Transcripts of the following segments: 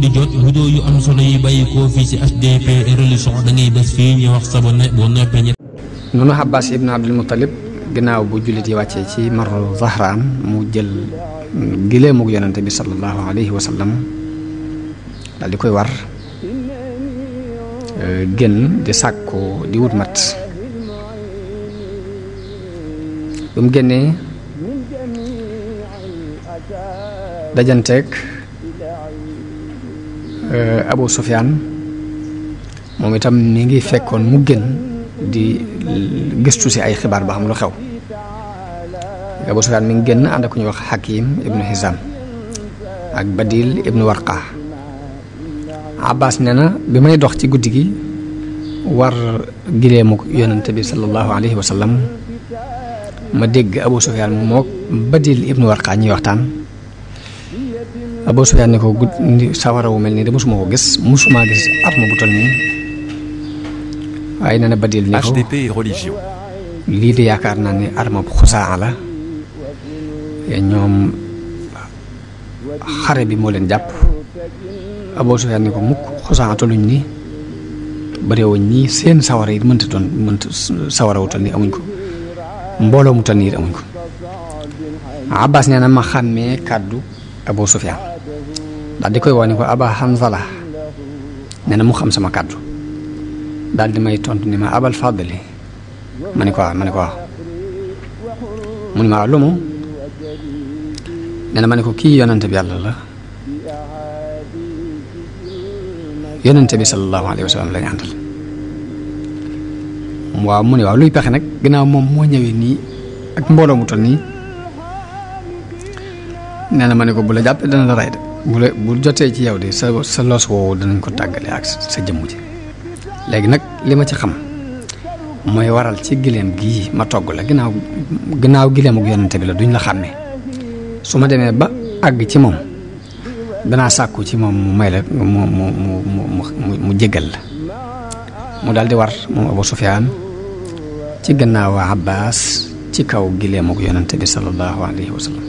di jot vidéo yu am solo yi bàyyi koo fii ci HDP religion da ngay bés fii ñu wax sabone boo noppee ñett. noonu Abbas ibn Abdul Muttalib ginnaaw bu jullit yi wàccee ci maru Zahraan mu jël gileemug yonente bi sallallahu alayhi wa sallam daal di koy war génn di sàkku di wut mat bu mu génnee dajanteeg Abu Sufyaan moom itam mi ngi fekkoon mu génn di gëstu si ay xibaar ba xam lu xew. Abu Sufyaan mi ngi génn ànd ak ku ñuy wax Hakim ibnu Hizam ak Badil ibnu Warqa. Abbas nee na bi may dox ci guddi gi war gileemu yonente bi sallallahu alayhi wa sallam ma dégg Abu Sufyaan mook Badil ibnu Warqa ñuy waxtaan. Abu Sufyaan ne ko sawara wu mel nii de mosuma ko gis mosuma gis arme bu toll nii waaye nee na Badil ne ko HDP et religion. lii de yaakaar naa ne arme bu Xusaa la ñoom xare bi moo leen jàpp. Abu Sufyaan ne ko mukk Xusaa tolluñ ni bëreewuñ nii seen sawara yi mënta sawara wu toll nii amuñ ko mbooloo mu toll nii amuñ ko. Abbas nee na ma xàmmee kàddu Abu Sufyaan daal di koy wax ni ko Aba Hanzala nee na mu xam sama kàddu daal di may tontu ni ma Abal Fadli ma ne ko waaw mu ni ma lu mu nee na ma ne ko kii yonente bi yàlla la yonente bi sallallahu alayhi wa sallam lañu àndal. waaw mu ne waaw luy pexe nag ginnaaw moom moo ñëwee nii ak mbooloo mu toll nii nee na ma ne ko bu la jàppee dana la rey de bu jotee ci yow de sa los woowu danañ ko tàggale ak sa jëmm ji. léegi nag li ma ci xam mooy waral ci gileem gii ma togg la ginnaaw gileem ak yonente bi la duñ la xàmmee su ma demee ba àgg ci moom danaa sàkku ci moom mu may la mu jéggal la. mu daal di war moom Abu Sufyaan ci gannaaw Abbas ci kaw gileem ak yonente bi sallallahu alayhi wa sallam.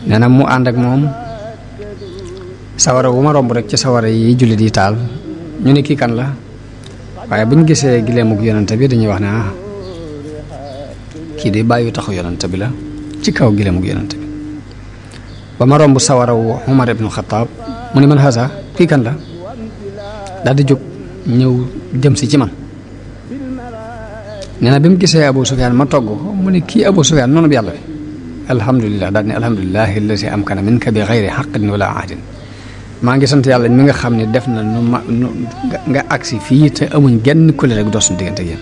nee na mu ànd ak moom sawara wu ma romb rek ci sawara yi jullit yi taal ñu ne kii kan la waaye buñ gisee gileem ak yonente bi dañuy wax ne kii de bàyyi taxu yonente bi la ci kaw gileem ak yonente bi. ba ma romb sawara wu Umar ibnu Xataab mu ne man hasa kii kan la daal di jóg ñëw jëm si ci man. nee na bi mu gisee Abu Sufyaan ma togg ko mu ne kii Abu Sufyaan noonu bi yàlla bi alhamdulilah daal ne alhamdulilahi alladi amkana minka bi xayri xaqin wala ahdin maa ngi sant yàlla mi nga xam ne def na nu nga agsi fii te amuñ genn kuréel rek dox suñu diggante yéen.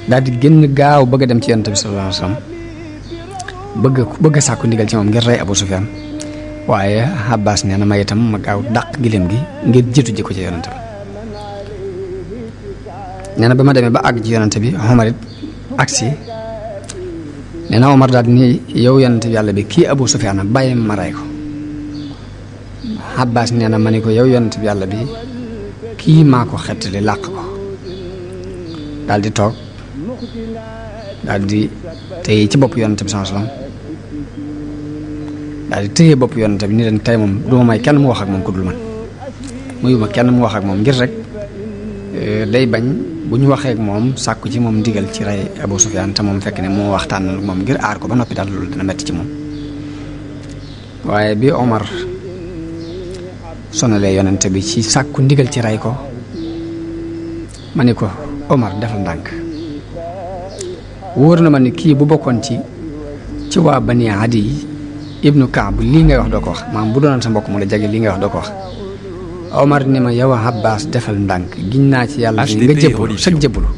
daal di génn gaaw bëgg a dem ci yonent bi sallallahu alayhi wa sallam bëgg a sàkku ndigal ci moom ngir rey Abu Sufyaan waaye Abbas nee na ma itam ma gaaw dàq gileem gi ngir jiitu ji ko ci yonent bi. nee na ba ma demee ba àgg ci yonent bi Omar it agsi nee na Omar daal ni yow yonent bi yàlla bi kii Abu Sufyaan bàyyi ma rey ko. Abbas nee na ma ni ko yow yonent bi yàlla bi kii maa ko xettali làq ko daal di toog daal di téye ci bopp yonent bi sallallahu alayhi wasallam daal di téye bopp yonent bi ni leen tey moom du ma may kenn mu wax ak moom ku dul man muyuma kenn mu wax ak moom ngir rek day bañ bu ñu waxee ak moom sàkku ci moom ndigal ci rey Abu Sufyaan te moom fekk ne moo waxtaan ak moom ngir aar ko ba noppi daal loolu dina metti ci moom. waaye bi Omar sonalee yonente bi ci sàkku ndigal ci rey ko ma ni ko Omar defal ndànk wóor na ma ni kii bu bokkoon ci waa Bani Adi ibnu Kaab lii ngay wax doo ko wax maam bu doonoon sa mbokk mu la jege lii ngay wax doo ko wax. Omar ni ma yow Abbas defal ndànk giñ naa ci yàlla ni nga jébbalu sag jébbalu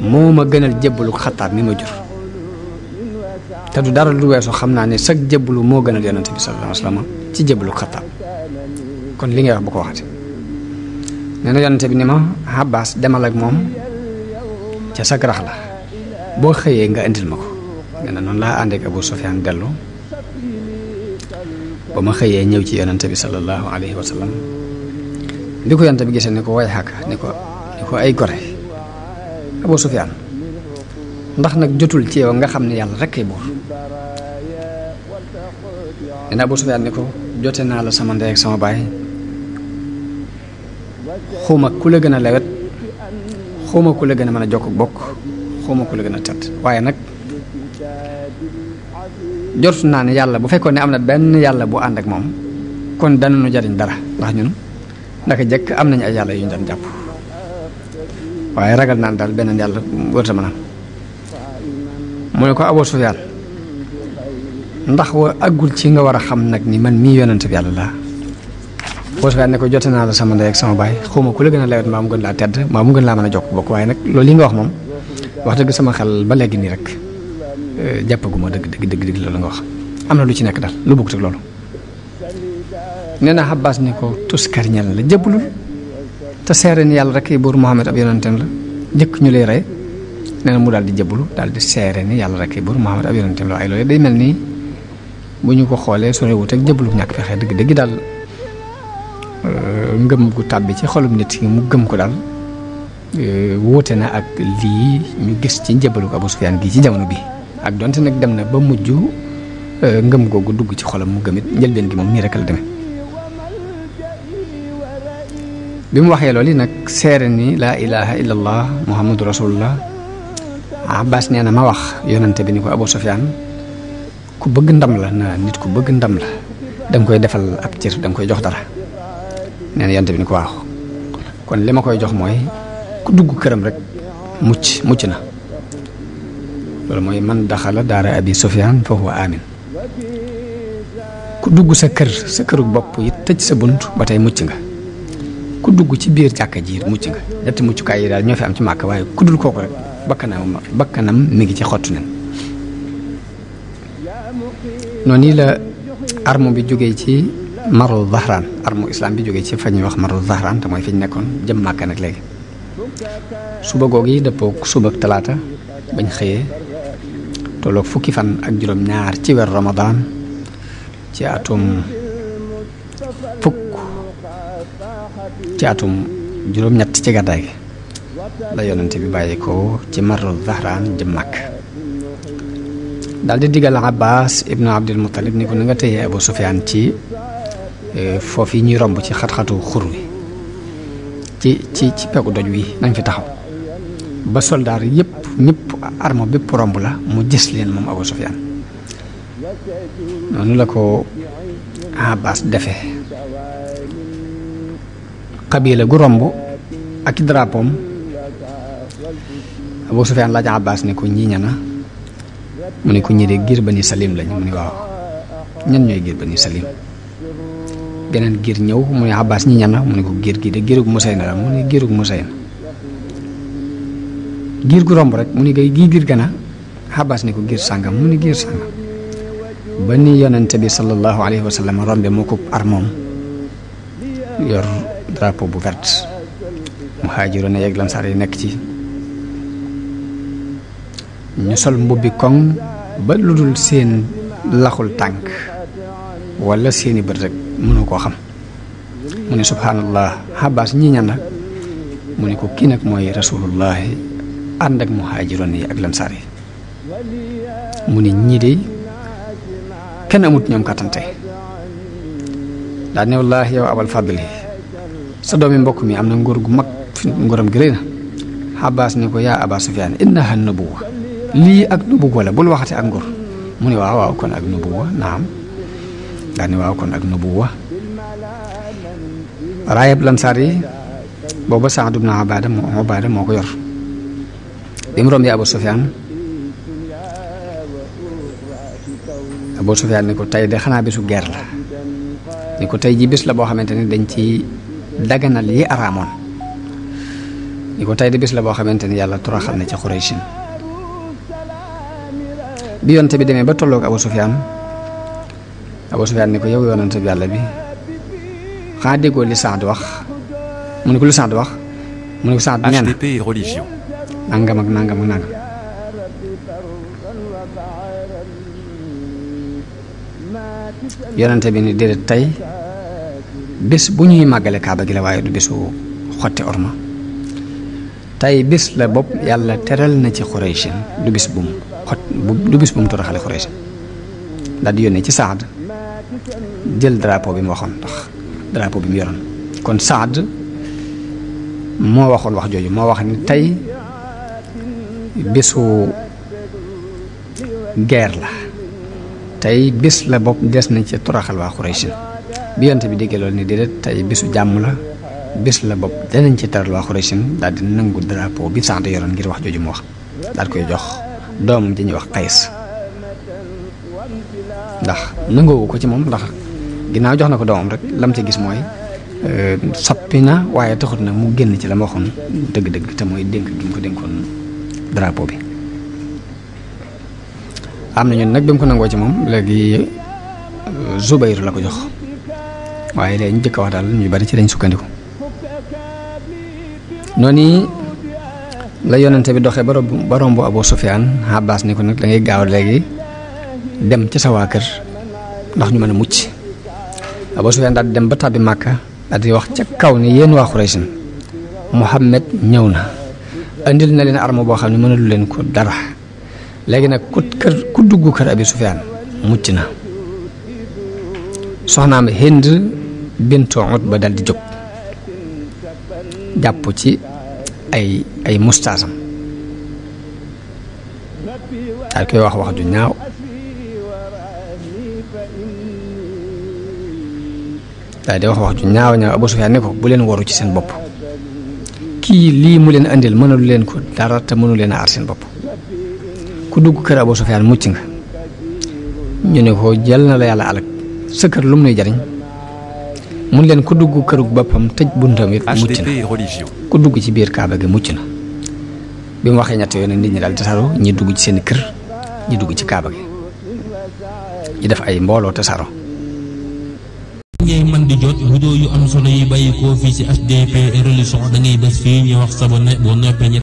moo ma gënal jébbalu Xattaab mi ma jur te du dara lu weesu xam naa ne sag jébbalu moo gënal yonente bi sallallahu alayhi wa sallam ci jébbalu Xattaab kon li ngay wax bu ko waxati. nee na yonente bi ni ma Abbas demal ak moom ca sag rax la boo xëyee nga indil ma ko. nee na noonu laa ànd ak Abu Sufyaan dellu ba ma xëyee ñëw ci yonente bi sallallahu alayhi wa sallam. bi ko yonent bi gisee ni ko way xàkk ni ko ay gore Abu Sufyaan ndax nag jotul ci yow nga xam ne yàlla rek kay buur nee na Abu Sufyaan ni ko jote naa la sama ndey ak sama baay xuma ku la gën a lewet xuma ku la gën a mën a jokk bokk xuma ku la gën a tedd waaye nag jortu naa ne yàlla bu fekkoon ne am na benn yàlla bu ànd ak moom kon danañu jariñ dara ndax ñun naka jëkk am nañu ay yàlla yu ñu daan jàpp waaye ragal naan daal beneen yàlla wërta mën a mu ne ko Abu Sufyaan ndax wa àggul ci nga war a xam nag ni man mii yonent bi yàlla laa Abu Sufyaan ne ko jote naa la sama ndey ak sama baay xawma ku la gën a lewet mbaa mu gën laa tedd mbaa mu gën laa mën a jokk bokk waaye nag loolu li nga wax moom wax dëgg sama xel ba léegi nii rek jàppaguma dëgg loolu nga wax am na lu ci nekk daal lu bëgg teg loolu nee na Abbas ni ko tuskariñal la jëbbalul te seere ni yàlla rek buur Muhammad ab yonentam la njëkk ñu lay rey nee na mu daal di jëbbalu daal di seere ni yàlla rek buur Muhammad ab yonentam la waaye loolu day mel nii bu ñu ko xoolee sore wut ak jëbbalu ñàkk fexe dëgg daal ngëm gu tàbbi ci xolum nit ki mu gëm ko daal wuute na ak lii ñu gis ci njëbbalu ko Abu Sufyaan gi ci jamono bi ak donte nag dem na ba mujj ngëm googu dugg ci xolam mu gëmit njëlbeen gi moom nii rek la demee bi mu waxee loolu nag seere ni laa ilaha illallah muhammadu rasulullah Abbas nee na ma wax yonante bi ni ko Abu Sufyaan ku bëgg ndam la na nit ku bëgg ndam la danga koy defal ab cër danga koy jox dara nee na yonante bi ni ko waaw kon li ma koy jox mooy ku dugg këram rek mucc na loolu mooy man daxala daara abi Sufyaan fa huwa amin ku dugg sa kërug bopp it tëj sa bunt ba tey mucc nga ku dugg ci biir jàkka ji mucc nga ñetti muccukaay yi daal ñoo fi am ci màkk waaye ku dul kooku rek bakkanam mi ngi ci xottu nen noonu la arme bi jógee ci maru Zahraan arme islam bi jógee ci fa ñuy wax maru Zahraan te mooy fi ñu nekkoon jëm màkk nag léegi suba googu yi dëppook suba talaata bañ xëyee tolloog fukki fan ak juróom ñaar ci weer Ramadan ci atum juróom-ñett ci gàddaay gi la yonente bi bàyyi ko ci maru Zahraan jëm màkk daal di digal Abbas ibnu Abdul Muttalib ni ko na nga téye Abu Sufyaan ci foofu yi ñuy romb ci xat-xatu xur wi ci peggu doj wi nañ fi taxaw ba soldaar yëpp ñëpp arme bépp romb la mu gis leen moom Abu Sufyaan noonu la ko Abbas defe xabila gu romb ak i drapoom Abu Sufyaan laaj Abbas ni ko ñii ñana mu ne ko ñii de giir Bani Salim lañ mu ne waaw ñan ñooy giir Bani Salim geneen giir ñëw mu ne Abbas ñi ñana mu ne ko giir gi de giirug Musayna la mu ne giirug Musayna giir gu romb rek mu ne gay gii giir gana Abbas ni ko giir sàngam mu ne giir sàngam ba ni yonente bi sallallahu alayhi wa sallam rombe moo ko armoom yor drapeau bu vert muhaajiroon yeeg lansaar yi nekk ci ñu sol mbubbi koŋ ba lu dul seen laxul tànk wala seeni bët rek mënu koo xam mu ne subhanallah Abbas ñi ñan la mu ne ko kii nag mooy rasulullahi ànd ak muhaajiroon yi ak lansaar yi mu ne ñii de kenn amut ñoom kàttante daa ne wallaahi yow abal fadli sa doomi mbokk mi am na nguur gu mag nguuram gi rëy na Abbas ni ko yaa Aba Sufyaan innaha nubuwa lii ak nubuwa la bul waxati ak nguur mu ne waaw kon ak nubuwa naam daa ne waaw kon ak nubuwa raayab lansaar yi booba Saad ibn Ubaada moo ko yor bi mu rombee Abu Sufyaan ni ko tey de xanaa bisu guerre la ni ko tey ji bis la boo xamante ni dañ ci daganal yi araamoon ni ko tey de bis la boo xamante ni yàlla toroxal na ci Quraysh bi yonte bi demee ba tolloog Abu Sufyaan ni ko yow yonente bi yàlla bi xanaa déggoo li Saad wax mu ne ko lu Saad wax mu ne ko Saad nee na HDP et religion nangam ak nangam yonente bi ni déedéet tey bés bu ñuy màggale kaaba gi la waaye du bésu xotti orma tey bés la bopp yàlla teral na ci Quraysh du bés bu mu toroxale Quraysh daal di yónnee ci Saad jël drapeau bi mu waxoon ndax drapeau bi mu yoroon kon Saad moo waxoon wax jooju moo wax ni tey bésu guerre la tey bés la bopp des nañ ci toroxal waa Xuraysin bi yonte bi déggee loolu ni déedéet tey bésu jàmm la bés la bopp danañ ci taral waa Xuraysin daal di nangu drapeau bi Saad yoroon ngir wax jooju mu wax daal koy jox doomam ji ñuy wax Qays ndax nangoowu ko ci moom ndax ginnaaw jox na ko doomam rek lam ci gis mooy soppi na waaye taxut na mu génn ci la ma waxoon dëgg-dëgg te mooy dénk gi mu ko dénkoon drapeau bi am na ñun nag bi mu ko nangoo ci moom léegi Zubayr la ko jox waaye léegi ñu jëkk a wax daal ñu bari ci lañ sukkandiku noonu la yonente bi doxee ba romb Abu Sufyaan Abbas ni ko nag da ngay gaaw léegi dem ci sa waa kër ndax ñu mën a mucc Abu Sufyaan daal di dem ba tàbbi Màkka daal di wax ca kaw ni yéen waa Xuraysin Muhammad ñëw na andil na leen arme boo xam ne mënalu leen ko dara léegi nag ku dugg kër Abi Sufyaan mucc na soxnaam Hind bintu Utba dal di jóg jàpp ci ay mustaasam daal koy wax ju ñaaw daal di wax ju ñaaw Abu Sufyaan ne ko bu leen waru ci seen bopp kii lii mu leen andil mënalu leen ko dara te mënu leen a aar seen bopp ku dugg kër Abu Sufyaan mucc nga ñu ne ko jël na la yàlla alak sa kër lu mu nuy jariñ mun leen ku dugg kërug boppam tëj buntam it mucc na ku dugg ci biir Kaaba gi mucc na bi mu waxee ñett yoon nit ñi daal tasaaroo ñi dugg ci seen kër ñi dugg ci Kaaba gi ñi def ay mbooloo tasaaroo ngay man di jot vidéo yu am solo yi bàyyi koo fii ci HDP Religion da ngay bés fii ñu wax sabone boo noppee